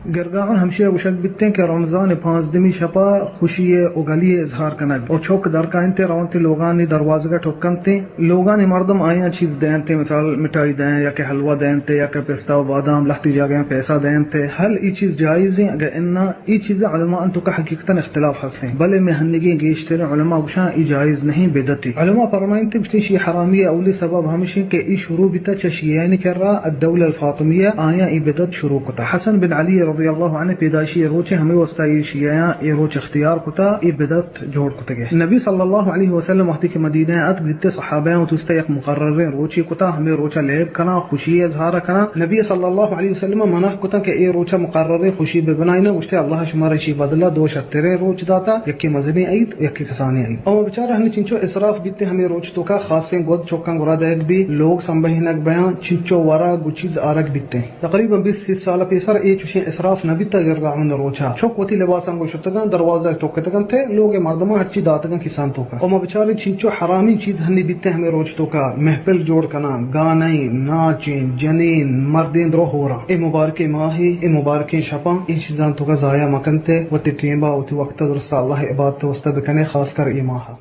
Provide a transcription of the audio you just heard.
گرگاہن ہمشی ء گوشگ بیتیں کہ رمضان ء پانزدمی شپ ء خوشی ء و گلی ء اظہار کنگ و چک در کاینت ء رونت لوگانی دروازگ ء ٹک کنت ء لوگانی مردم آیاں چیز دینت ء مثال مٹھائی دیں یا کہ حلوہ دینت ء یا کہ پستہ و بادام، لہتی جاگہاں پیسہ دینت ء ہل ای چیز جائز ہیں؟ اگہ اناں ای چیز علماء ان توکا حقیقتاً اختلاف ہستیں، بلے میں ہنگیں گیشتریں علماء گوشاں ای جائز نہیں، بدعتی۔ علماء فرمائنت گوشتی شی حرامی اولی سبب ہمشیں کہ ای شروع بیتا چہ شیعیانی کرا، الدولہ الفاطمیہ، آیاں ای بدعت شروع کتا۔ حسن بن علی رضی اللہ عنہ پیدائشی روچ ہمیں واسطہ ای شیعیاں ای روچ اختیار کتا، ای بدعت جوڑ کتگے۔ نبی صلی اللہ علیہ وسلم وقتی کہ مدینہ ء اتک، دیتے صحابیاں وتی واسطہ یک مقرریں روچے کتا، ہمیں روچا لیب کناں، خوشی اظہار کناں۔ نبی صلی اللہ علیہ وسلم منع کتا کہ اے روچا مقرریں خوشی بہ بنائینا، گوشتے اللہ شمارا شی بدلہ دو شتریں روچ داتا، یکی مزنیں عید، یکی کسانیں عید۔ اما بچار ہنی چنچو اسراف بیتے ہمیں روچ توکا خاصیں گد چوکاں گرا دئیگ بی، لوگ سنبہینگ بیاں، چنچو ورگ و چیز آرگ بیتے۔ تقریباً بیست سی سال پیسر اے چوشیں اسراف نہ بیتا گرگاہن روچا۔ چک وتی لباساں گوں شتگاں، دروازہ ٹکتگاں تے لوگ مردماں ہرچی داتگاں کسان توکا۔ او ما بچاریں چنچو حرامیں چیز ہنی بیتے ہمیں روچ توکا، محفل جوڑ کناں، گانیں، ناچیں، جنین، مردین درو ہوراں۔ اے مبارکیں ماہے، اے مبارکیں شپاں، اے چیزاں توکا ضائع مکنتے، وتی ٹیمبا، وتی وقتا درستا اللہ عبادت واسطہ بکنے، خاص کر اے ماہا۔